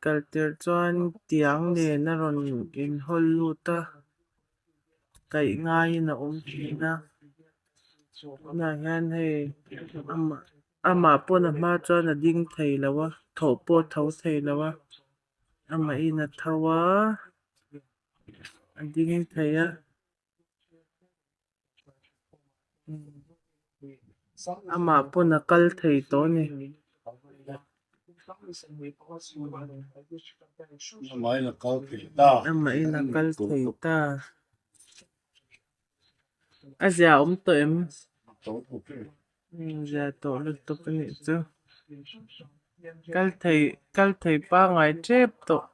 kal tirh chuan tiang nen a rawn in hawl lut a kaih ngaiin a awm thin a tunah hian hei amah amah pawn a hma chuan a ding thei lo a thawh pawh a tho thei lo a amahin a tho a a ding thei a. Amah pawn a kal thei tawh a ni. Amahin a kal thei ta. Amahin a kal thei ta. A zia awm tawh em? Zia tawh lutuk a nih chu. Kal thei kal thei pangngai tep tawh.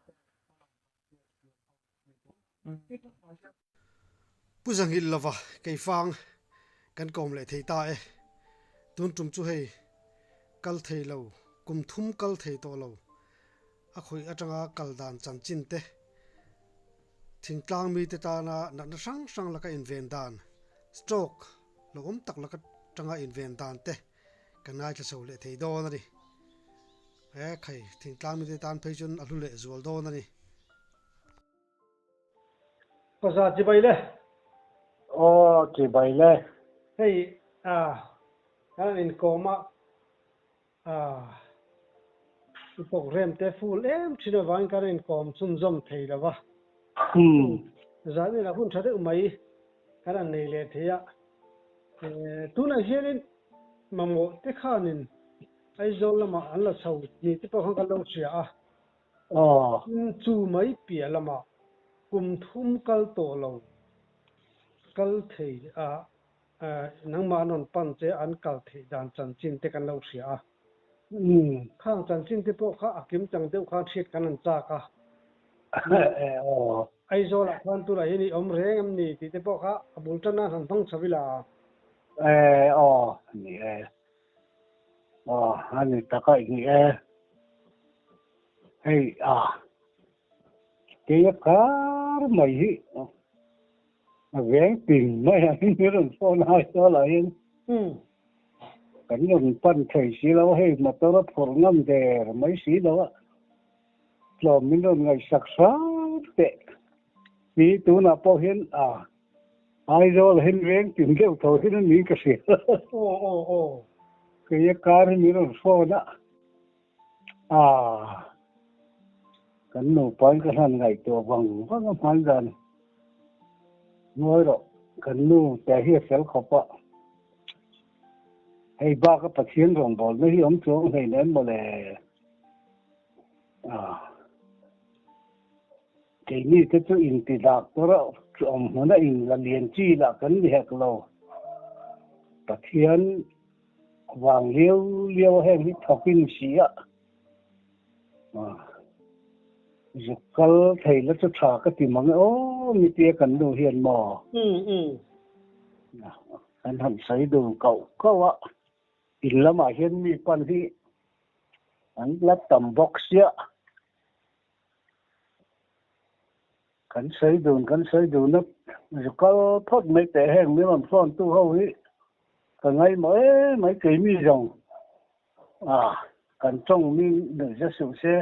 Pu Zanghilh lova keifang kan kawm leh thei ta e. Tun tum chu hei kal thei lo, kum thum kal thei tawh lo. A khawih atanga kal dan chanchin te, thingtlang mite tana natna hrang hrang laka inven dan, stroke lo awm tak laka tanga inven dan te kan ngaithla chho leh thei dawn a ni. He khai thingtlang mite tan phei chuan a hlu leh zual dawn a ni. Paza chibai le. Aw chibai le. Hei a kan han inkawm a, a i program te full em thin avangin kan inkawm chhunzawm thei lo va. Zan ila hun tha deuh mai kan han nei leh thei a. Tunah hianin mamawh te khanin Aizawl lamah an la chho ni te pawh khan kan lo hria a. Chu mai piah lamah kum thum kal tawh lo kal thei a, nangmah an rawn pan che an kal theih dan chanchin te kan lo hria a. Khang chanchin te pawh kha a kim chang deuh khan hriat kan han chak a. Aizawlah khan tunah hian i awm reng em ni tih te pawh kha a bul tan nan han hmang chho ila. Aw, ni e. Aw, a ni tak a ni e. Hei a, keia kar mai hi a veng ping mai a ni rawn phone a Aizawlah hian kan rawn pan thei si lo a, hei motor a phawrh ngam der mai si lo a, tlawm min rawn ngaihsak hram teh. Ni tunah pawh hian a Aizawl hian veng tin deuh tho hian a ni ka hria. Aw aw aw. Keia kar hi min rawn phone a. Aaa. Kan nupain ka hlan ngaihtuah vang vang a hman dan ngawi rawh. Kan nu te hi a fel khawp a. Hei bak a Pathian rawngbawlna hi awm chuang hleinem mawle. Aaa. Keini te chu inti doctor a awm hmun a in la lian chi lah kan ni hek lo. Pathian Vang liau liau a heng hi thawk in si a, zuk kal thei la chu tha ka ti mang e aw mitia kan nu hian maw kan han sawi dun kauh kauh a, in lamah hian mi pan hi an la tam bawk sia. Kan sawi dun kan sawi dun a, zu kal phawt mai teh heng min rawn phone tu ho hi ka ngaihmawh em mai keimi zawng a kan tawng mi nuih za suh se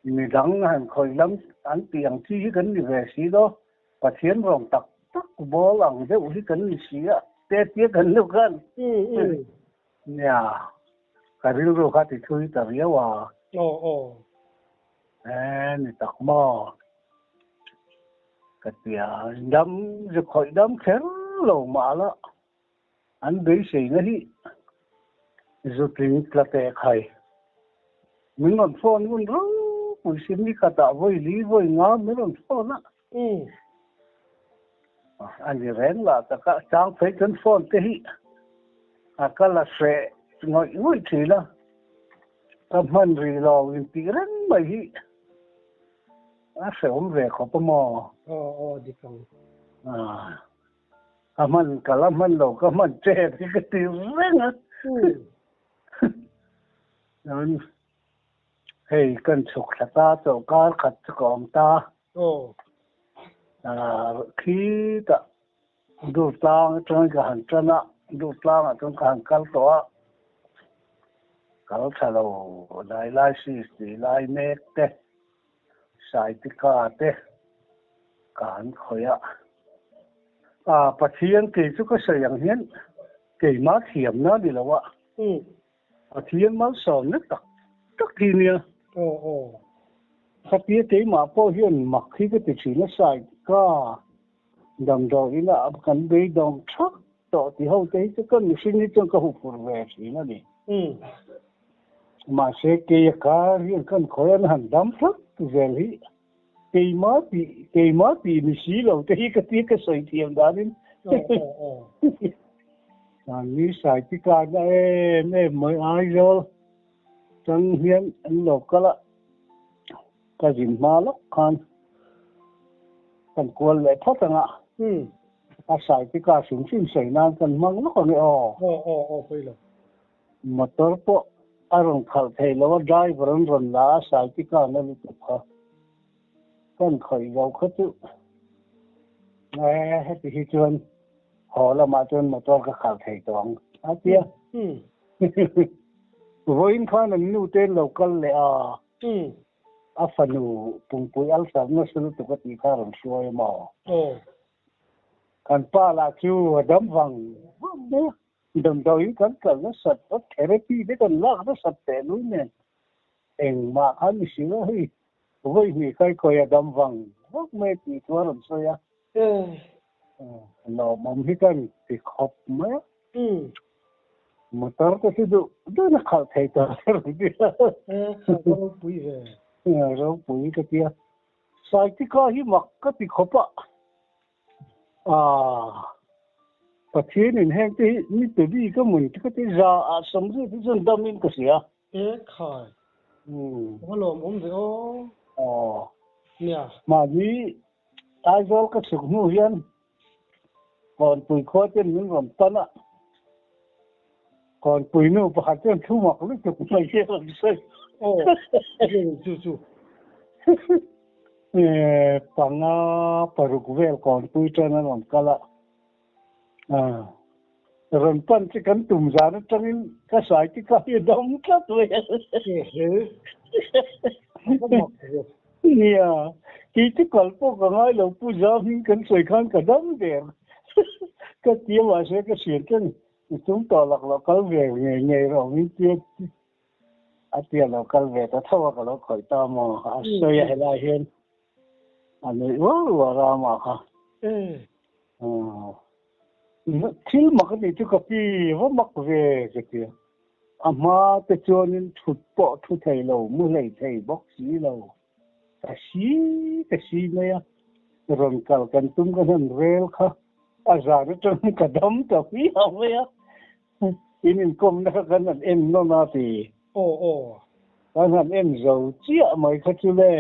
midang han khawih lam an tih ang chi hi kan ni ve si lo Pathian rawng tak tak bawl ang deuh hi kan ni si a te tia kan nu khan nia ka rilru kha ti thui ta riau a. Aw aw. E ni tak maw? Ka ti a, dam zu khawih dam kher lo mah la, an beiseina hi zu tling tla teh khai. Min rawn phone ngun ropui si ni khatah vawi li vawi nga min rawn phone a. A ni reng lah tak a, chang phei chuan phone te hi a kal a hreh ngawih ngawih thin a. Ka hman rih lo intih reng mai hi a hrehawm ve khawp a maw? Aw aw dik ang. Ka hman ka la hman lo ka hman tep hi ka ti reng a. Chuan hei kan chhuk thla ta chawlhkar khat chu ka awm ta. Aw. Khitah Durtlang atangin ka han tan a, Durtlangah chuan ka han kal tawh a. Kal tha lo dialysis tih lai mek te, sciatica te ka han khawih a. Ah, Pathian kei chu ka sawi ang hian keimah thiamna a ni lo a, Pathian malsawmna tak tak hi nia. Aw aw. Khatia keimah pawh hian mak hi ka ti thin a, sciatica damdawi inah kan beidawng thak tawh ti ho te hi chu ka mihring hi chuan ka huphurh ve thin a ni. Mahse keia kar hian kan khawi an han dam tlat zel hi keima tih keima tih ni si lo te hi ka tia ka sawi thiam danin Mahni sai ti karna em em mai Aizawl tang hian an lo kal a, ka zin hma lawk khan kan kual leh phawt ang a. A sai te kar hrim hrim sawi nan kan hmang lawk ang e aw. Aw aw aw pawi lo. Motor pawh a rawn khalh thei lo a, driver an rawn la a, sai te kar na lutuk kha kan khawih zo kha chu e heti hi chuan haw lamah chuan motor ka khalh thei tawh ang a tia. Vawiin khan an nu te an lo kal leh a. A fanu pumpui ulcer nasa lutuk a tih kha a rawn hruai a maw? Aw. Kan pa lah chu a dam vang vang mai a, damdawiin kan kal nasat a, therapy te kan lak nasat teh lui nen engmah kha ni si lo hei vawi hnih kai kawi a dam vang vang mai a tih thu a rawn sawi a. Lawmawm hi kan ti khawp mai a. Motor te chu duh duhin a khalh thei tawh a rawn ti a. E, kha ropui ve. Ropui ka ti a. Saitika hi mak ka ti khawp a. Aaa, Pathianin heng te hi mi pe bik a mun te ka ti za ah samriat hi chuan dam in ka hria. E khai, ka va lawmawm ve aw. Aw. Nia. Mahni Aizawl ka chhuk hnu hian Kawnpui khua ten min rawn pan a, Kawnpui nu pakhat chuan thu mak lutuk mai hi a rawn sawi. Aw, chu chu. Panga paruk vel Kawnpui tan a rawn kal a, rawn pan chu kan tum zan atangin ka sai te kha hi a dam tlat mai a. Nia, kei chu kal pawh ka ngai lo Pu Zahming kan sawi khan ka dam der. Ka tia mahse ka hriat tleng chung tawh lak lo kal ve ngei ngei rawh min tia a tia lo kal ve ta tho a ka lo khawih ta maw a sawi a helai hian a nuih uar uar a amah kha. Thil mak a nih chu ka pi va mak ve ka tia. A hma te chuanin thut pawh thu thei lo, mu hlei thei bawk si lo. Ka si ka si mai a, rawn kal kan tum ka hnan rel kha a zan atangin ka dam ta hmiah mai a, in inkawmna kha kan han en nawn a ti. Aw aw. Kan han en zo chiah mai kha chu le,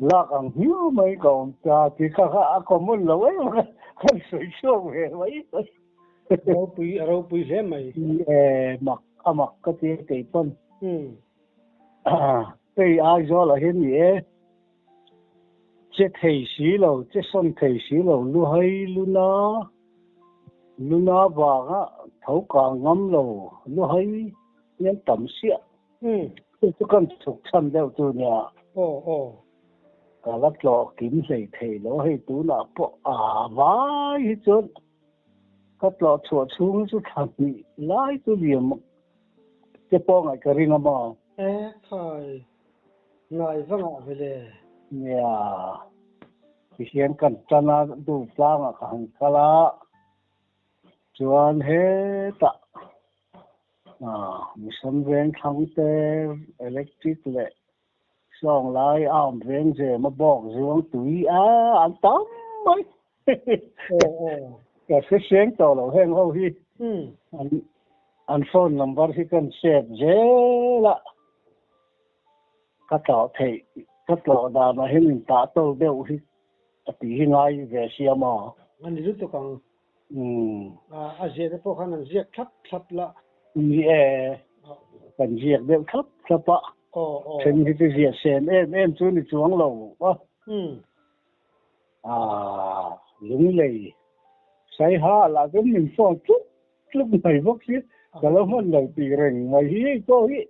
lak ang hmiah mai ka awm ta tih kha kha a common lo em a, kan sawi chhuak ve mai mai. Ropui a ropui hle mai. Ni e, mak a mak ka ti a kei pawn. Hei Aizawl ah hian ni e, che thei si lo, che sawn thei si lo, lu hai lu na, lu na vanga tho kang ngam lo, lu hai hian tam siah. Chu chu kan chhuk chhan deuh chu nia. Aw aw. Ka la tlawh kim hlei thei lo hei tunah pawh a vai hi chuan Ka tlawh chhuah chhung hi chu thla hnih lai chu liam te pawh ngaih ka ring a maw? E khai, ngai va ngah ve le. Nia, tihian kan tan a, duh tlangah ka han kal a, chuan hetah Mission veng thlang te electric leh Sawng lai a awm veng zem a bawk zuang tui a an tam mai. Ka hre hreng tawh lo heng ho hi an phone number hi kan save zel a ka tlawh theih ka tlawh danah hian in tah tawlh deuh hi a tih hi ngai ve sia maw. A ni lutuk ang. A ziahna pawh khan an ziak thlap thlap la. Ni e, kan ziak deuh thlap thlap a. Then hi chu ziah sen em em chu ni chuang lo a. Lunglei Saiha lah chuan min phone tluk tluk mai bawk si. Ka lo hman lo tih reng mai hi hei pawh hi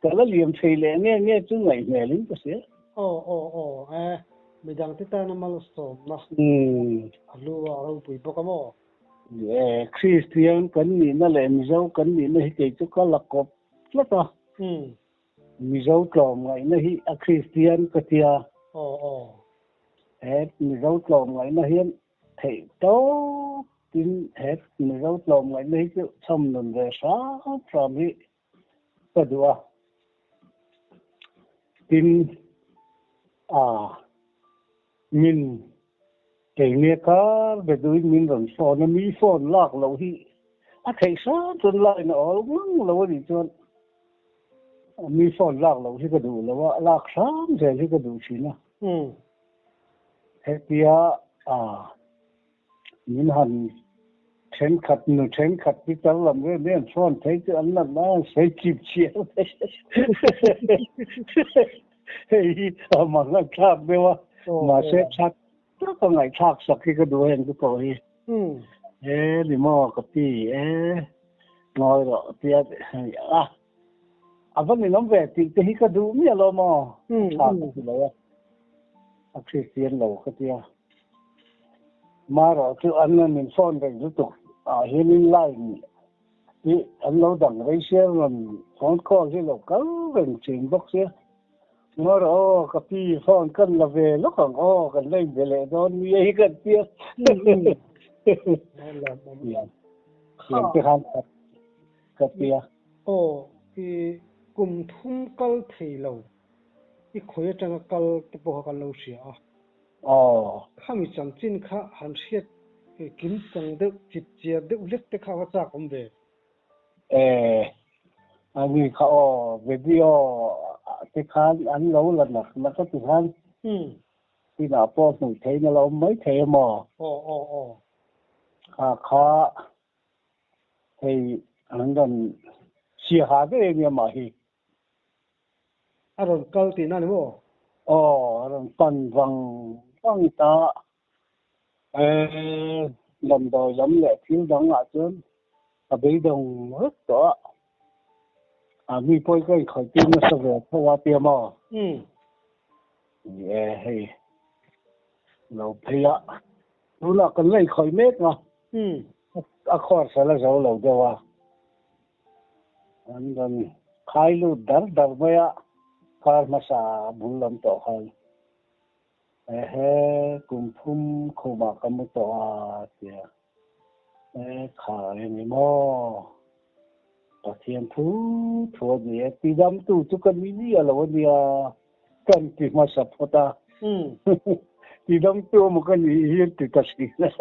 ka la liam thei leh nge nge chu ngaih hmel in ka hria. Aw aw aw e, midangte tana malsawmna a hlu a, a ropui bawk a maw? E, Kristian kan nihna leh Mizo kan nihna hi kei chu ka la kawp tlat a. Mizo tlawmngaihna hi a Kristian ka tia. Aw aw. He Mizo tlawmngaihna hian Theih tawp in he Mizo tlawmngaihna hi chu chhawm nun ve hram hram hi ka duh a. Tin, a min keimia kar be duhin min rawn phone a, mi phone lak loh hi a theih hram chuan line a awl ngang lo a nih chuan mi phone lak loh hi ka duh lo a, lak hram zel hi ka duh thin a. Hetia min han thenkhat nu thenkhat hi tar lam rem rem chuan phei chu an la na sawi chip chiar mai. Hei hi a mang a thlak deuh a, mahse that tak a ngaihthlak sak hi ka duh heng te pawh hi. E ni maw ka pi e ngawi rawh tia a A va ninawm ve tih te hi ka duh miah lo maw? Tha ka ti lo a, a Kristian lo ka tia. Marawh chu an rawn in phone reng lutuk ah hianin line hi an lo dang rei sia rawn phone call hi lo kal reng thin bawk sia. Marawh aw ka pi phone kan la ve lawk ang aw kan la inbe leh dawn nia hi kan tia. Tiang te khan ka tia. Aw, i kum thum kal thei lo, i khawi atanga kal te pawh kha kan lo hria a. Aw. Khami chanchin kha han hriat kim chang deuh, chip chiar deuh hlek te kha a va chak awm ve. E, ani kha aw, video te khan an lo la nak nak a ti khan. Tinah pawh hmuh theihna la awm mai thei emaw? Aw, aw, aw. Kha kha Hei an rawn siaha daih ania mah hi. A rawn kal tihna ni maw? Aw, a rawn pan vang vang ta. E, damdawi lam leh thil dang ah chuan ka beidawng vek tawh a. A mi pawi ka inkhawih tir nasa ve tho a tia maw? Ni e, hei lo phei a, tunah kan la inkhawih mek a. A course a la zo lo deuh a, an rawn khai lut dar dar mai a, kar hmasa bul lam tawh khan ehe kum phum khumah ka mu tawh a tia, e khar e ni maw, Pathian thu thu a ni e, tidamtu chu ka ni miah lo a nia. Kan ti hmasa phawt a, tidamtu emaw ka nih hi an ti ta si. Aw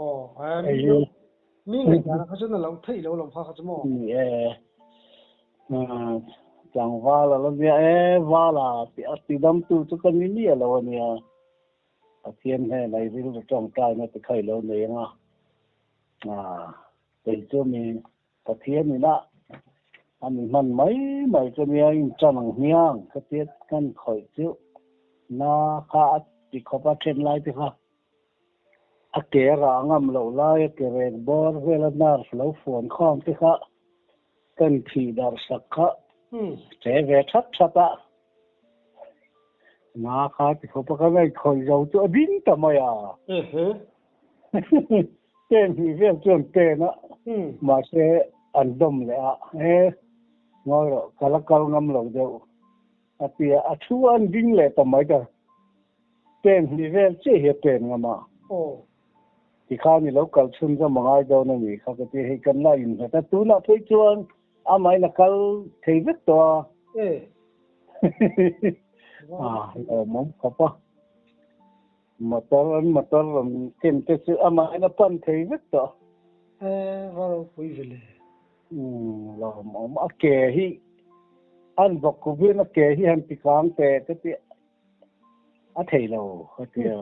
aw aw, mi ngaihdan kha chuan a lo theih lo lam kha kha chu maw? Ni e, tlangval a la nia e, vala tih a tidamtu chu ka ni miah lo a nia. Pathian hnenah i rilru tawngtaina ti kha i lo nei ang a, kei chu mi Pathian inah a ni hman mai mai chu nia in chan ang hmiang ka tiat kan khawih chu na kha a ti khawp a then lai te kha a ke a rah ngam loh lai a ke rek bawr vel a nerve lo fuan khawm te kha kan thih darh sak kha che ve that that a na kha ti khawp a ka ngaih khawih zo chu a ding ta mai a. Pen hnih vel chuan pen a, mahse an dawm leh a, he ngawi rawh ka la kal ngam lo deuh a ti a, a thu an ding leh ta mai ta, pen hnih vel chiah hi a pen ngam a, tikhan i lo kal chhunzawm a ngai dawn a ni kha ka ti, hei kan la innghat a, tunah phei chuan amahin a kal thei vek tawh a, a lawmawm khawp a. Motor an motor rawn ken te chu amahin a pan thei vek tawh. E, va ropui ve le. Umm, lawmawm. A ke hi an bawk ku bian a ke hi han ti kang teh te tih a thei lo ka ti a.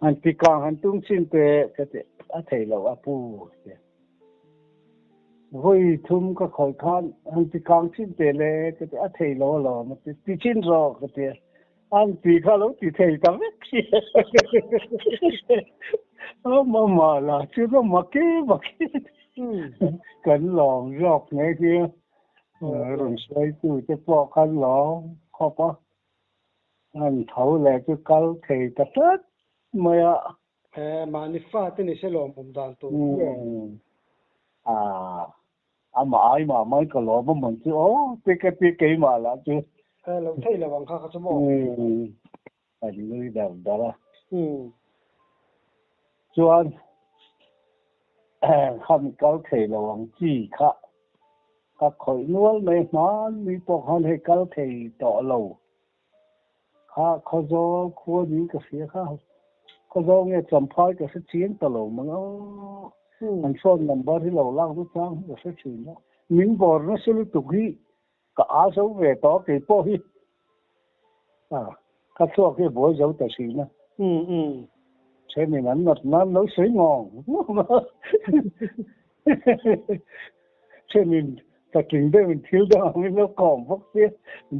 Han ti kang han tum chin teh ka ti a thei lo a pu ti. Vawi thum ka khawih khan han ti kang chin teh le ka ti a thei lo alawm a ti, ti chin rawh ka ti a. An ti kha lo ti thei ta vek si. A mama la chu ka make make. Kan lawm zawk nghe khi a. Rawn sawitu te pawh khan lawm khawp a. An tho leh chu kal thei ta tlat mai a. Mahni fate ni se lawmawm dan tur. Amah ai mah mai ka lawm a mawn chu aw ti ka ti keimah lah chu. Lo thei lo ang kha kha chu maw. Kan nui dar dar a. Chuan khami kal thei lo ang chi kha ka khawih nual mai hman mi pawh khan hei kal thei tawh lo. Kha Khawzawl khua niin ka hria kha. Khawzawl nge Champhai ka hre chiang ta lo mang a. An phone number hi lo lak na chang hi ka hre thin a. Min bawr nasa lutuk hi ka a zo ve tawh kei pawh hi. Ka thluak hi a buai zo ta thin a. Thenin an nat nan lo sawi ngawng ngawng a. Thenin Patling deuhin thil dang angin lo kawm bawk sia,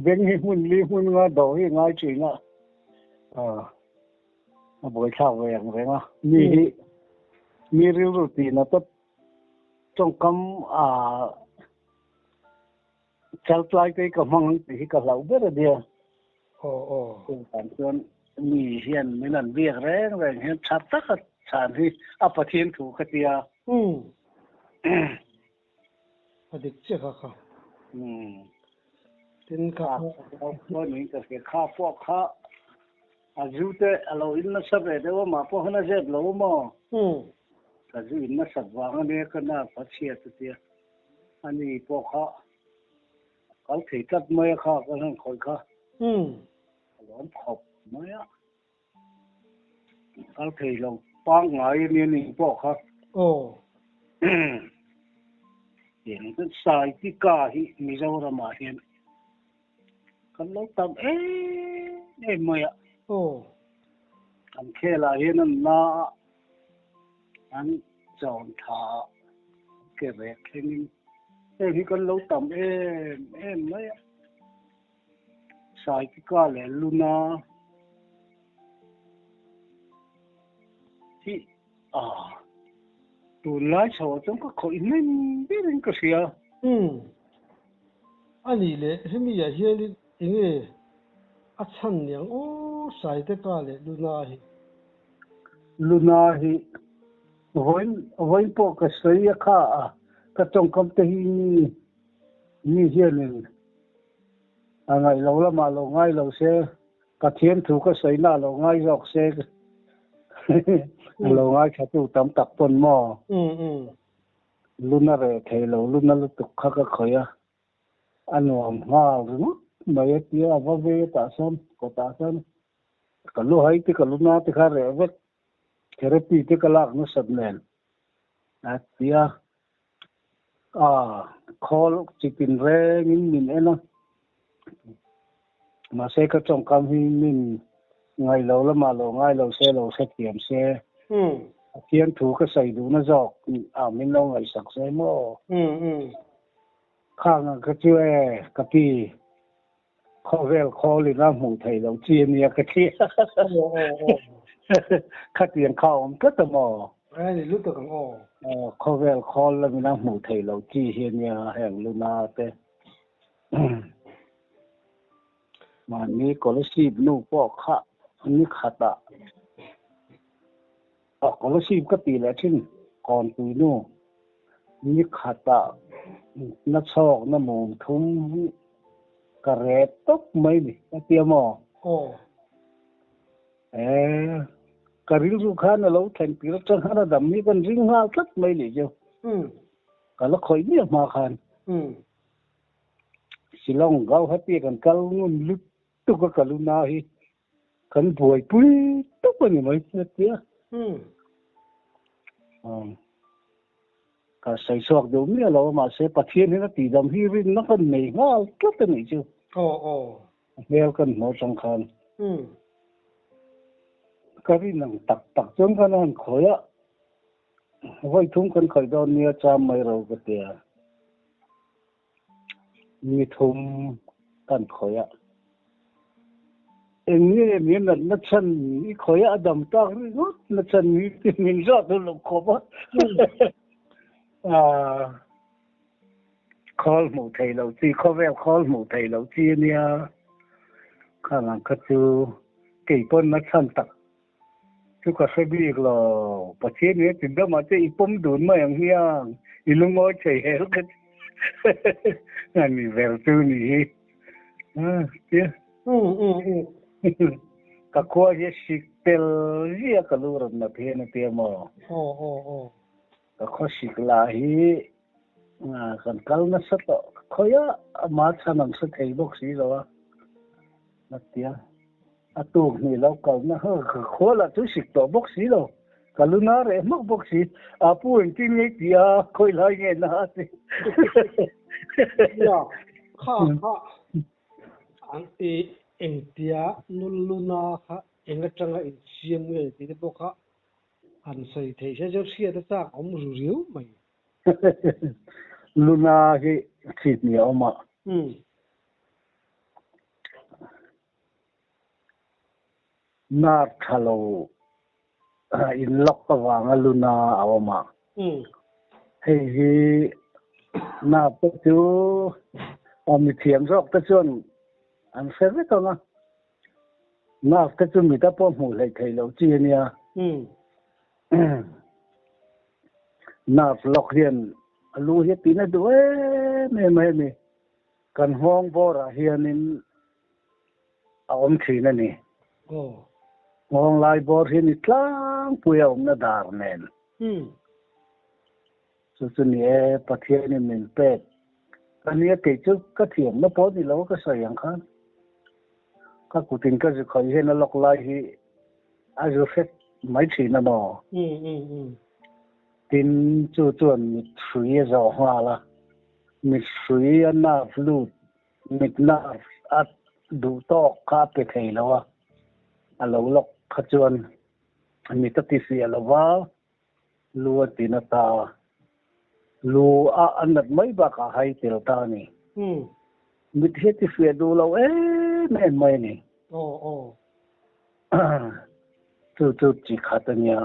beng hi hmun li hmun nga dawh hi a ngai thin a, a buaithlak ve ang reng a. Mi hi mi rilru tihna te tawngkam a chaltlai te hi ka hmang ang tih hi ka hlauh ber a nia. Chuvang chuan mi hian min an biak reng reng hian tha taka chhan hi a Pathian thu ka tia. A dik chiah kha kha. Tin kha Khaw ka hria kha pawh kha a zu te a lo in nasa ve deuh a mah pawh khan a zep lo a maw? Ka zu in nasat vang a nia ka nerve a chhiat a tia. Ani pawh kha a kal thei tlat mai a kha ka han khawih kha. A lawm khawp mai a. Kal thei lo pangngai a nia ning pawh kha. Aw. Tiang chuan Saitika hi Mizoramah hian kan lo tam em em mai a. Aw. An khelah hian an na a, an chawn tha a, ke rek thlengin heng hi kan lo tam em em mai a. Saitika leh Luna hi a tunlai chho ah chuan ka khawih hnem berin ka hria. Umm. A nih leh hemi ah hianin enge a chhan niang aw Saitika leh Luna hi? Luna hi vawiin vawiin pawh ka sawi a kha a ka tawngkam te hi mi mi hianin A ngaih lo lamah lo ngai lo se, Pathian thu ka sawina lo ngai zawk se, a lo ngaithla tu tam tak pawn maw? Luna reh thei lo, luna lutuk kha ka khawih a, a nuam nghal ringawt mai a tia, a va ve tah sawn, kawtah sawn ka lu hai te ka luna te kha reh vek, therapy te ka lak nasat nen a tia. A khawl chitin rengin min en a, mahse ka tawngkam hi min ngaih lo lamah lo ngai lo se, lo hrethiam se, Pathian thu ka sawi duhna zawk a min lo ngaihsak se maw? Khang ang kha chu e, ka pi, khawvel khawlin a hmuh theih loh chi a nia ka ti. Khatiang kha a awm tlat a maw? A ni lutuk ang aw. Khawvel khawl lamin a hmuh theih loh chi hi a nia heng luna te. Mahni Kolasib nu pawh kha ni khatah Kolasib ka tih leh thin Kawntui nu ni khatah na chhawk na mum thum hi ka rep tawp mai ni ka tia maw? Aw. E, ka rilru khan a lo thlen tir atang khan a dam hi kan ring nghal tlat mai ni chu. Ka la khawih miah hma khan. Shillong Gauhati kan kal ngun lutuk a ka lu na hi kan buaipui tawp a ni mai a tia. Ka sawi chhuak deuh miah lo a mahse Pathian hian a tihdam hi rinna kan nei nghal tlat a nih chu. Aw aw. A hmel kan hmuh atang khan. Ka rin ang tak tak chuan kan han khawih a, vawi thum kan khawih dawn nia cham mai ro ka ti a. Ni thum kan khawih a. Eng nge min natna chhan i khawih a, a dam tak ringawt na chhan hi tih min zawt duh lo khawp a. Khawl hmuh theih loh chi, khawvel khawl hmuh theih loh chi a nia. Khang ang kha chu kei pawn a chhan tak chu ka hre bik lo. Pathian hi a ti dam ah che i pawm dun mai ang hiang i lungawi thei hel ka ti. A ni ber chu ni hi. Ka khua hi a sik tel ziah ka lu rawn nat hian a tia maw? Ka khawsik lah hi kan kal nasa tawh khawiah ama chhan an hre thei bawk si lo a, a ti a. A tuk hnih lo kalna ka khua lah chu sik tawh bawk si lo, ka lu na reh hmak bawk si, a pu engtin nge ti a, khawi lai nge na a ti. Nia, kha kha an i engtia nul luna kha eng atanga insiam nge tih te pawh kha Han sawi theih se chu hriat a chak awm ru riau mai. Luna hi chhit ni a awm a. Nar tha lo in lock avanga Luna a awm a. Hei hi nar te chu mi thiam zawk te chuan an hre vek ang a. Nerve te chu mita pawh hmuh hleih theih loh chi a nia. Nerve lock hian a lu hi a tina duh em em a hemi kan nghawng bawrah hianin a awm thin a ni. Nghawng lai bawr hi ni tlangpui a awmna dar nen. Chu chu ni e, Pathianin min pek a nia kei chu ka thiamna pawh ni lo ka sawi ang khan. Ka kutin ka zu khawih hian a lawk lai hi a zu hret mai thin a maw? Tin, chu chuan mit hrui a zawh nghal a, mit hrui a nerve lut, mit nerve a duh tawk kha a pe thei lo a, a lo lawk kha chuan mit a tifiah lo va, Lu a ti na ta. Lu a a nat mai bakah hai tel ta a ni. Mit hi a ti hriat duh lo em em mai a ni. Chu chu chi khat a nia.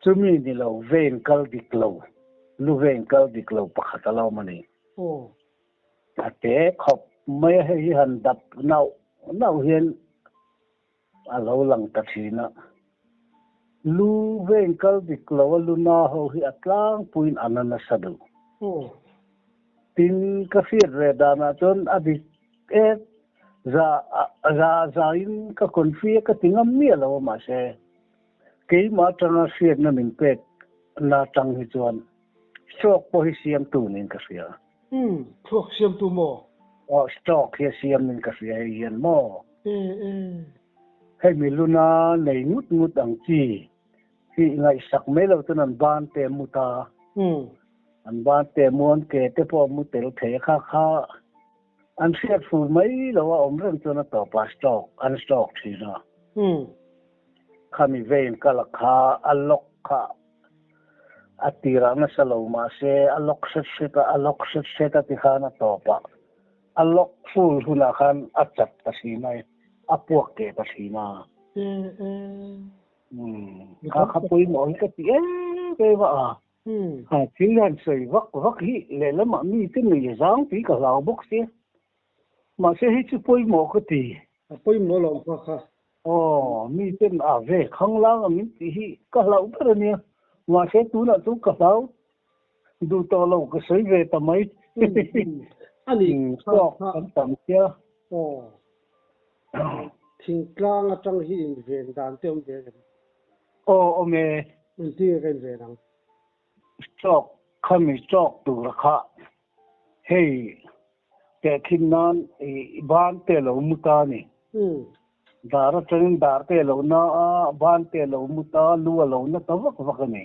Chumi ni lo vein kal dik lo, lu vein kal dik lo pakhat a lo awm a ni. A te khawp mai a, hei hi han dap nauh nauh hian A lo lang ta thin a. Lu veng kal dik lo a lu na ho hi a tlangpuiin a na nasa duh. Tin, ka hriat ve danah chuan a dik ek za za zain ka confi a ka ti ngam miah lo a mahse keimah atanga hriatna min pek na tang hi chuan stroke pawh hi siamtu niin ka hria. Umm, thluak siamtu maw? Aw, stroke hi a siam in ka hria hei hian maw? E, e. Hei mi luna nei ngut ngut ang chi hi ngaihsak mai lo chuan an ban te a mu ta. Umm. An ban te a mu an ke te pawh a mu tel thei a kha kha an hriat fu mai lo a awm reng chuan a tawp ah stroke an stroke thin a. Umm. Khami vein kal a kha a lock kha A tirah nasa lo mahse a lock hret hret a, a lock hret hret a ti khan a tawp a, a lock full hunah khan a chat ta thin a, a puak teh ta thin a. Kha kha pawimawh hi ka ti em em a, a thil han sawi vak vak hi lehlamah mite nei a zang tih ka hlau bawk sia. Mahse hei chu pawimawh ka ti. A pawimawh lo kha kha. Aw, mi ten a ve khanglang a min tih hi ka hlauh ber a nia. Mahse tunah chu ka hlau duh tawh lo ka sawi ve ta mai. A ni kha kha. Kan tam sia. Aw. Thingtlang atang hi inven dan te awm ve em? Aw, awm e. Engtin nge ka inven ang? Stroke khami stroke tur kha hei tehkhin nan i ban te lo mu ta a ni. Dar atangin dar te lo na a, ban te lo mu ta, lu a lo na ta vak vak a ni.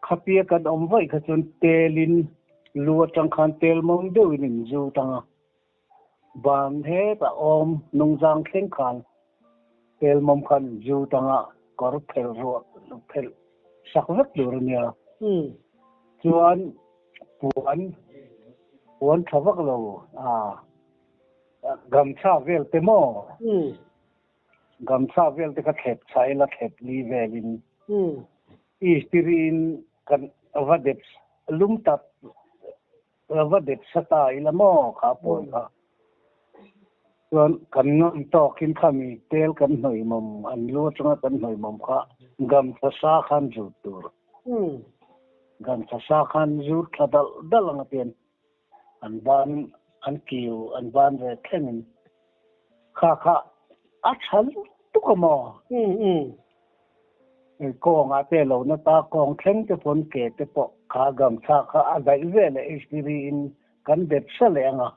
Khatia kan awm vaih kha chuan telin lu atang khan tel mawm deuhin in zu tang a. Ban hetah awm nungzang thleng khan tel mawm khan in zu tang a, kawr phelh ruah phelh sak vek tur a nia. Chuan puan puan tha vak lo a gamchha vel te maw? Gamchha vel te kha thlep chha ila thlep li velin istiri in. Kan va dep lum tak va dep sa ta ila maw kha puan kha. Chuan kan ngam tawkin khami tel kan hnawih mawm an lu atanga kan hnawih mawm kha gamchha sa khan zut tur. Gamchha sa khan zut thla dalh dalh anga tian an ban an kiu an ban ve thlengin kha kha a tha lutuk a maw? Kawngah te lo na ta kawng thleng te pawn ke te pawh kha gamchha kha a daih vel leh HPV in kan dep sa leh anga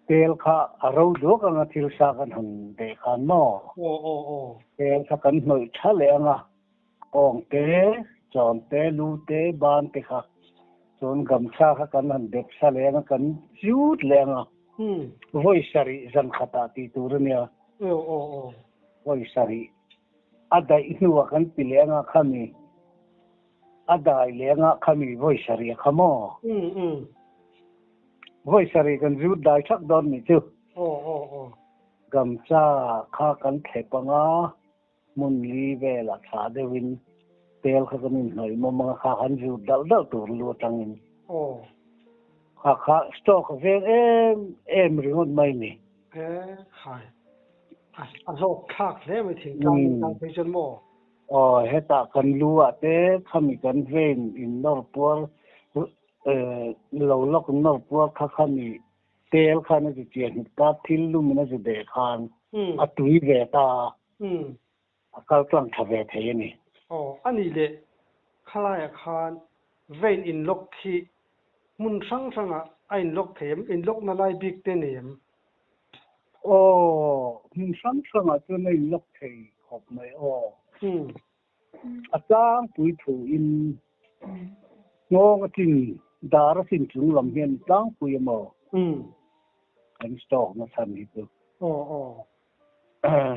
tel kha a ro duak anga thil sa kan han deh khan maw? Tel kha kan hnawih tha leh anga Kawng te, chawn te, lu te, ban te kha chuan gamchha kha kan han dep sa leng a, kan zut leng a. Vawi sarih zan khatah tih tur a nia. Vawi sarih a daih hnuah kan ti leng a khami, a dai leng a khami vawi sarih a kha maw? Vawi sarih kan zut dai thak dawn nih chu. Gamcha kha kan thlep ang a. Hmun li vel a thlah deuhin tel kha kan inhnawih mawm ang a, kha kan zut dalh dalh tur lu atangin. Kha kha stock a veng em em ringawt mai ni. E khai, a hlawk thlak hle mai thingtlang in tan phei chuan maw? Aw, hetah kan lu ah te khami kan vein in nawr puar lo lawk nawr puar kha khami Tel khan a zu chiah hnit ta, thil lumin a zu beh khan a tui ve ta a, a kal tlang tha ve thei a ni. Aw, a nih leh khalaiah khan vein inlock khi hmun hrang hrangah a inlock thei em? Inlock na lai bik te nei em? Aw, hmun hrang hrangah chuan a inlock thei khawp mai aw. A tlangpui thuin nghawng a chin, dar a chin chung lam hian tlangpui a maw? Kan stock na chhan hi chu.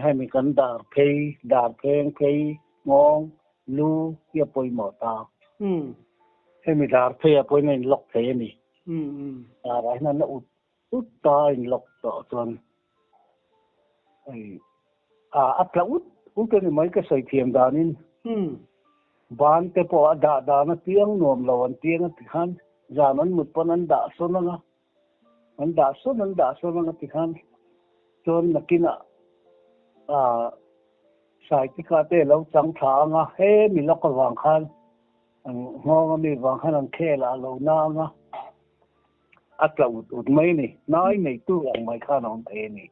Hemi kan dar phei, dar pheng phei, nghawng, lu hi a pawimawh ta. Hemi dar phei ah pawhin a in lock thei a ni. Dar ah hian a ut ut ta a in lock tawh chuan hei a tla ut ut a ni mai ka sawi thiam danin ban te pawh a dah dan a piang nuam lo an piang a ti khan zan an mut pawn an dah sawn anga an dah sawn an dah sawn anga ti khan chuan nakinah ah Saitika te lo chang thla anga he mi lawk avang khan an nghawng ami vang khan an khel ah a lo na anga a tla ut ut mai a ni. Hnai neitu ang mai khan a awm thei a ni.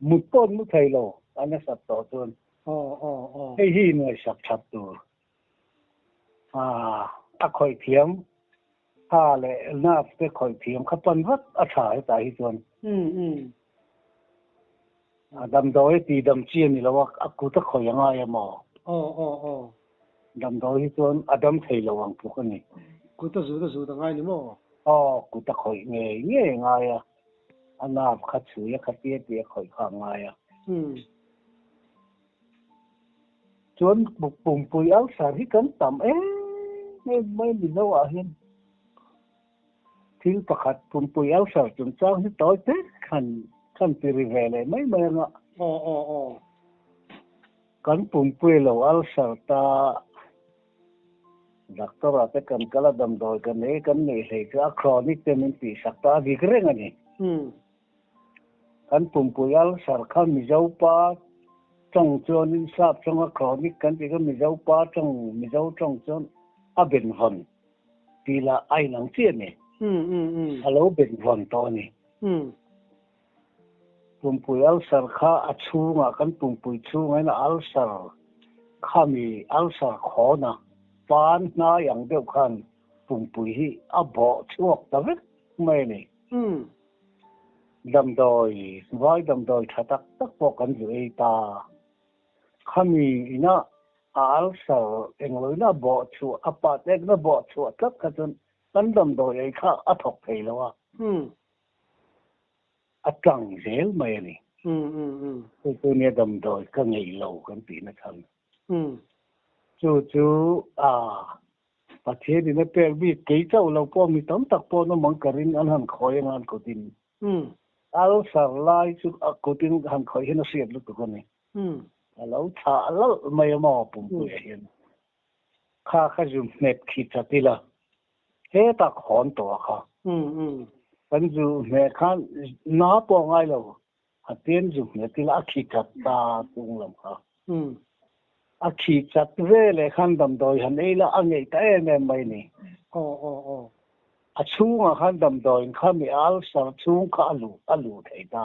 Mut pawh an mu thei lo a nasat tawh chuan. Hei hi ngaihsak that tur. A khawih thiam tha leh nerve te khawih thiam kha pan vat a tha hetah hi chuan. A damdawi ti dam chi a ni lo a, a kut a khawih a ngai a maw? Aw, aw, aw. Damdawi hi chuan a dam thei lo ang tluk a ni. Kut a zut a zut a ngai ni maw? Aw, kut a khawih ngei ngei a ngai a, a nerve kha chhui a kha tia tia khawih kha a ngai a. Chuan pumpui ulcer hi kan tam em em mai Mizo ah hian. Thil pakhat pumpui ulcer chungchang hi tawi te khan khan ti ri ve leh mai mai anga. Aw aw aw. Kan pumpui lo ulcer ta doctor ah te kan kal a damdawi kan ei kan neih hlei chu a chronic te min tih sak ta a dik reng a ni. Kan pumpui ulcer kha Mizo pa tawng chuanin sap tawnga chronic kan tih kha Mizo pa tawng Mizo tawng chuan a benvawn. Tih lah a inang chiah a ni. A lo bet vawn tawh a ni. Pumpui ulcer kha a chhungah kan pumpui chhungah hian ulcer khami ulcer khawn a pan hnai ang deuh khan pumpui hi a bawh chhuak ta vek mai a ni. Damdawi, vai damdawi tha tak tak pawh kan zu ei ta. Khami ina a ulcer engloina bawh chhuah, a pat ekna bawh chhuah tlat kha chuan kan damdawi ei kha a thawk thei lo a, a tlang zel mai a ni. Chu chu nia damdawi ka ngeih lo kan tihna chhan. Chu chu a Pathian in a pek bik kei chauh lo pawh mi tam tak pawh an awm ang ka ring an han khawi anga an kutin. Ulcer lai chu a kutin han khawih hian a hriat lutuk a ni. A lo thlah lalh mai a maw pumpuiah hian. Kha kha zu hmet khi chat ila hetah ka hawn tawh a kha. Kan zu hmeh khan na pawh a ngai lo, a pian zu hmet ila a khi chat ta chung lam kha. A khi chat ve leh khan damdawi han ei la a ngeih ta em em mai ni. A chhungah khan damdawiin kha mi ulcer chhung kha a luh a luh thei ta.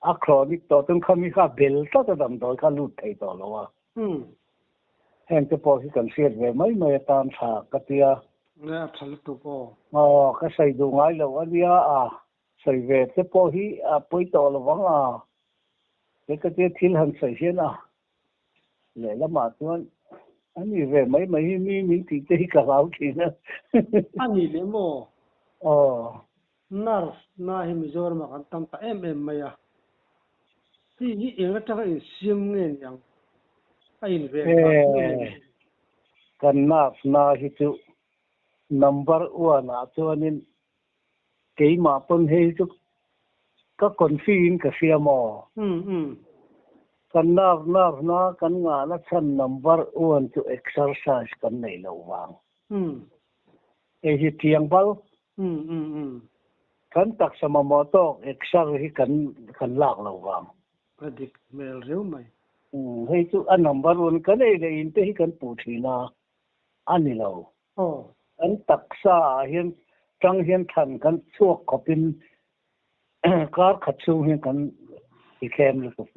A chronic tawh chuan khami kha a bel tlat a damdawi kha a lut thei tawh lo a. Heng te pawh hi kan hriat ve mai mai atan tha ka tia. Nge a tha lutuk aw. Aw ka sawi duh ngai lo a nia a sawi ve te pawh hi a pawi tawh lo vang a. He ka tia thil han sawi hian a lehlamah chuan a ni ve mai mai hi mi min tih te hi ka hlau thin a. A ni leh maw? Aw. Nerve na hi Mizoramah kan tam ta em em mai a, hei hi eng atanga insiam nge ni ang? A inven dan chu a ni. Kan nerve na hi chu number one ah chuanin keimah pawn hei chu ka confi in ka hria maw? Kan nerve nerve na kan ngahna chhan number one chu exercise kan neih loh vang. Hei hi chiang bal. Kan taksa mamawh tawk exer hi kan kan lak lo vang. Ka dik hmel riau mai. Hei chu a number one kan ei leh in te hi kan puh thin a, a ni lo. Kan taksa ah hian tang hian thlan kan chhuak khawp in kar khat chhung hian kan i thlem lutuk.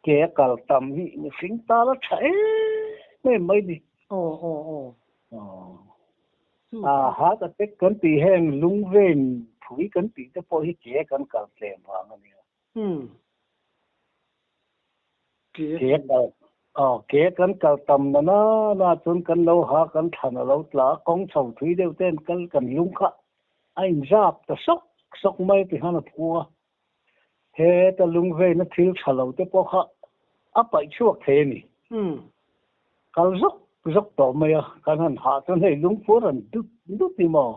Ke a kal tam hi mihring tal a tha em em mai ni. A heart attack kan tih heng lung vein phui kan tih te pawh hi ke kan kal tlem vang a nia. Ke kal aw ke kan kal tam na na na chuan kan lo ha kan thlan a lo tla a kawng chho thui deuh ten kal kan lung kha a inzap ta sawk sawk mai ti khan a phu a. Heta lungveina thil tha lo te pawh kha a paih chhuak thei a ni. Kal zawk zawk tawh mai a, kan han hah chuan hei lungpur an dut dut ni maw?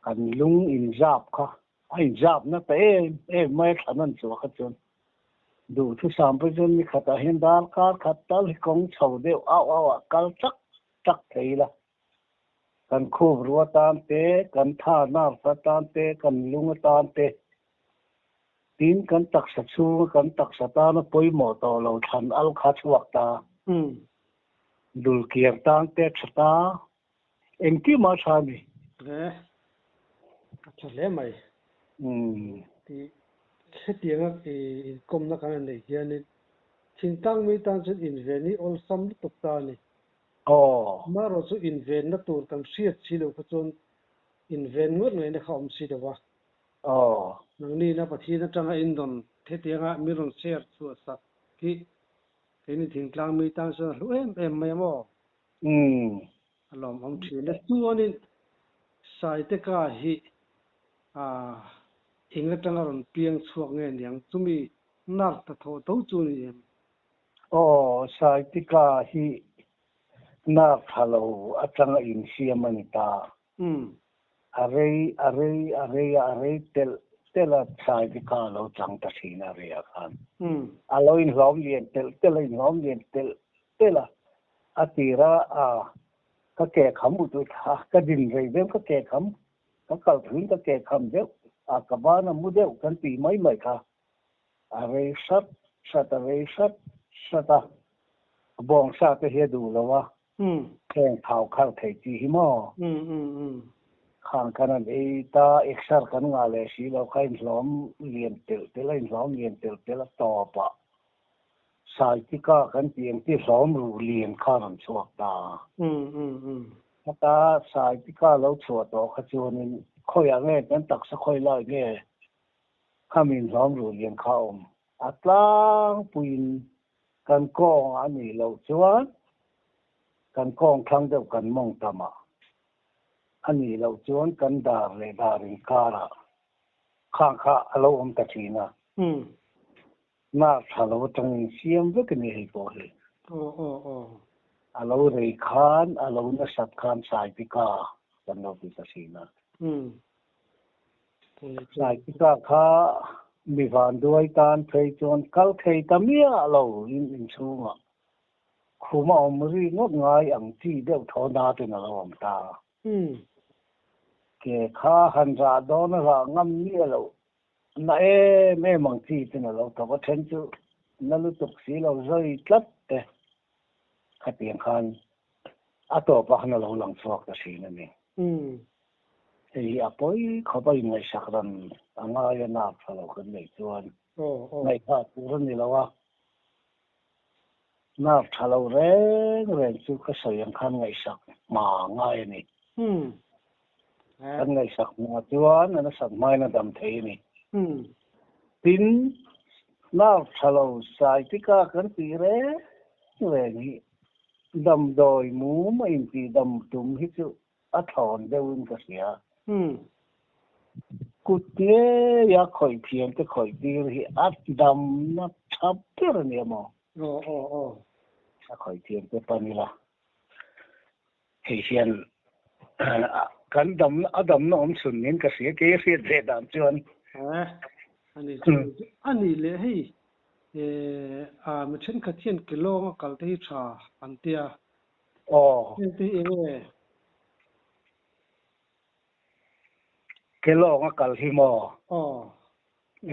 Kan lung inzap kha a inzap na ta em em mai a thlan an chhuah kha chuan duhthusam pawh chuan ni khatah hian darkar khat tal hi kawng chho deuh auh auh ah kal chak chak thei ila. Kan khup ru atan te, kan tha nerve atan te, kan lung atan te, tin kan taksa chhunga kan taksa tana pawimawh tawh lo thlan al kha chhuak ta. Dul kiar tan te a tha ta, engkim a tha a ni. Hle, a tha hle mai. Tih hetianga inkawmna kan han neih hianin thingtlang mi tan chuan inven hi awlsam lutuk ta a ni. Aw. Amaherawh chu invenna tur kan hriat si lo kha chuan inven ngawt ngaihna kha awm si lo a. Aw. Nangni na Pathian atanga indawn hetianga min rawn share chhuah sak hi keini thingtlang mi tan chuan a hlu em em mai a maw? Umm. A lawmawm thin e. Chuanin Saiteka hi ah eng atanga rawn piang chhuak nge niang chumi nerve hnathawh tho chu ni em? Aw, Saitika hi nak tha lo atanga insiam a ni ta. A rei, a rei, a rei a, a rei telh telh a, Saitika a lo chang ta thin a rei ah khan. A lo inhlawm lian telh telh a, inhlawm lian telh telh a, a tir a, a ka ke kham ut ut a, ka din rei deuh ka ke kham, ka kal thuin ka ke kham deuh a, ka ban a mu deuh kan tih mai mai kha. A rei hrat hrat, a rei hrat hrat a, bawngsa te hi a duh lo a, heng thau khar thei tih hi maw? Khang khan an ei ta, exer kan ngah leh si lo kha inhlawm lian telh telh a, inhlawm lian telh telh a tawp ah Saitika kan tih ang chi hlawm ruh lian kha rawn chhuak ta. Heta Saitika lo chhuah tawh kha chuanin khawiah nge kan taksa khawi lai nge Khamin hlawm ruh lian kha awm a tlangpuiin kan kawng a nih loh chuan kan kawng thlang deuh kan mawng tam a, a nih loh chuan kan dar leh dar inkarah khang kha a lo awm ta thin a, hnar tha lo atangin siam vek a ni hei pawh hi. A lo rei khan a lo nasat khan Saipika kan lo ti ta thin a. Saipika kha mi vanduai tan phei chuan kal thei ta miah lo in inchhungah. Khuma awm ri ngawt ngai ang chi deuh thaw na ten a lo awm ta. Ke kha han rah dawn a rah ngam miah loh na em em ang chi ten a lo thawk a, then chu na lutuk si lo zawi tlat te khatiang khan a tawpah khan a lo lang chhuak ta thin a ni. Hei hi a pawi khawp a inngaihsak ran a ngai a nap tha lo kan neih chuan ngaihthah tur a ni lo a. Nerve tha lo reng reng chu ka sawi ang khan ngaihsak hma ngai a ni. Kan ngaihsak hma chuan a nasat hmain a dam thei a ni. Tin, nerve tha lo saitika kan tih reng reng hi damdawi mum a intih dam tum hi chu a thlawn deuhin ka hria. Kut ngeia khawih thiam te khawih tir hi a damna tha ber a nia maw? Aw aw aw. A khawih thiam te pan ila hei hian kan damna a damna awm chhun niin ka hria kei a hriat ve dan chuan. Eh ani chu ani leh hei eh a mi thenkhat hian ke lawnga kal te hi tha an tia. Aw. Heng te hi eng nge? Ke lawng a kal hi maw? Aw.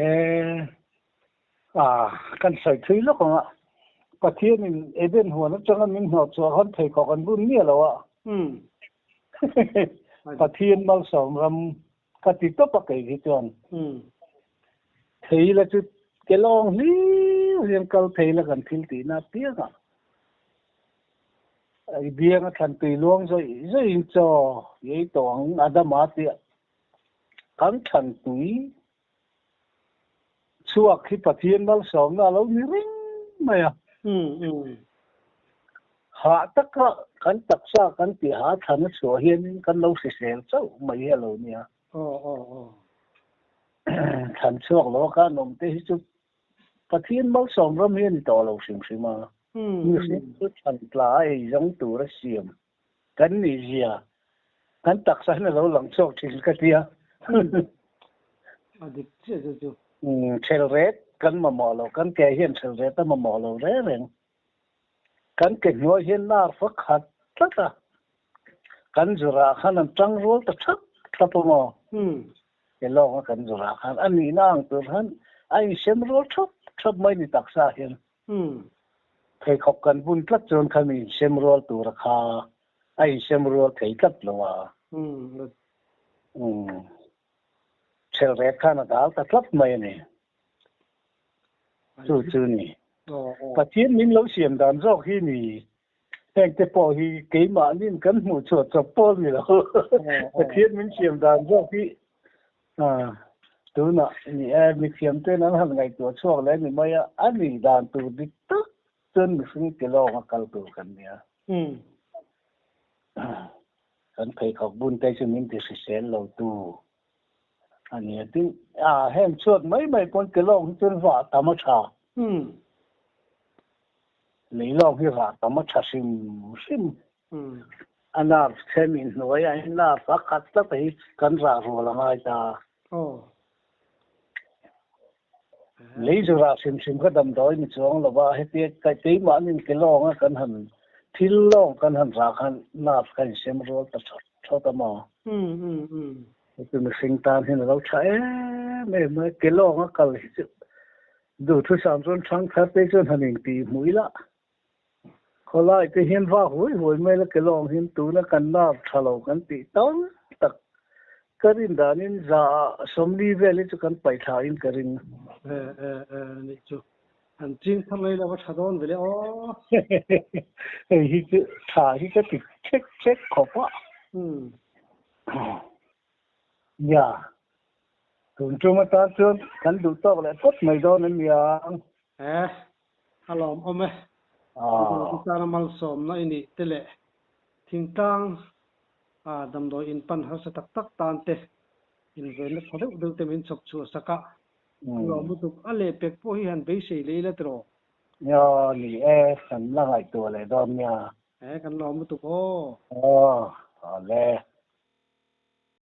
E, a, kan sawi thui lawk ang a. Pathianin Eden huan atanga min hnawh chhuah khan pheikhawk an bun miah lo a. Umm. Pathian malsawm ram ka ti tawp a kei hi chuan. Umm. Thei la chu ke lawng hlir hian kal thei la kan thil tihna apiang a. I biang a thlan tui luang zawih zawih in chaw i ei tawh ang Adama tia kan thlan tui chhuak hi Pathian malsawmna a lo ni reng mai a. Hah taka kan taksa kan tih ha thlan a chhuah hianin kan lo hrisel chauh mai hi a lo nia. Thlan chhuak lo a khan awm te hi chu Pathian malsawm ram hi a ni tawh lo hrim hrim a, mihring chu chhan tla a ei zawng tur a siam kan nih zia kan taksa hian a lo lang chhuak thin ka tia. A dik chiah chu chu. Thel ret kan mamawh lo, kan ke hian thel ret a mamawh lo reng reng. Kan ke hnuai hian nar fa khat tlat a, kan zurah khan an tang rual ta thap thap a maw? Ke lawnga kan zurah khan a nihna ang tur khan a insem rual thap thap mai ni taksa hian. Pheikhawk kan bun tlat chuan khan insem rual tura kha a insem rual thei tlat lo a. Thel ret khan a dal ta tlat mai a ni. Chu chu ni. Pathian min lo siam dan zawk hi ni. Heng te pawh hi keimahnin kan hmuh chhuah chawp pawh ni lo. Pathian min siam dan zawk hi tunah ni e mithiam ten an han ngaihtuah chhuak leh ni mai a, a nih dan tur dik tak chuan mihring ti lawng a kal tur kan nia. Kan pheikhawk bun te chu min ti hrisel lo tu A ni a, tin, a heng chhuat mai mai pawn ke lawng hi chuan vah tam a tha. Lei lawng hi vah tam a tha hrim hrim. A nerve them in hnuai a in nerve a khat tlat a hi kan rah rual a ngai ta. Lei zu rah hrim hrim kha damdawi ni chuang lo va, hetia keimahni in ke lawng a kan han thil lawng kan han rah khan nerve kha insem rual ta thawt thawt a maw? Heti mihring tan hian a lo tha em em mai, ke lawng a kal hi chu duhthusam chuan thang thar te chuan han intih hmuh ila, khawlai te hian vak huai huai mai la ke lawng hian tuna kan nerve tha lo kan tih tam tak ka rin danin za ah 40 vel hi chu kan paih thla in ka ring. E e e nih chu han ching thar lei lo va tha dawn ve le aw. Hei hi chu tha hi ka ti chek chek khawp a. Nia, tun tum atan chuan kan duh tawk leh phawt mai dawn em niang. E, a lawmawm e. Mizote tana malsawmna i nih te leh thingtlang a damdawi inpan harsa tak tak tan te invenna tha deuh deuh te min chhawp chhuah sak a, a lawm lutuk. A lehpek pawh hi han beisei leh ila tiraw? Nia, ni e, kan la ngaihtuah leh dawn nia. E, kan lawm lutuk aw. Aw, awle.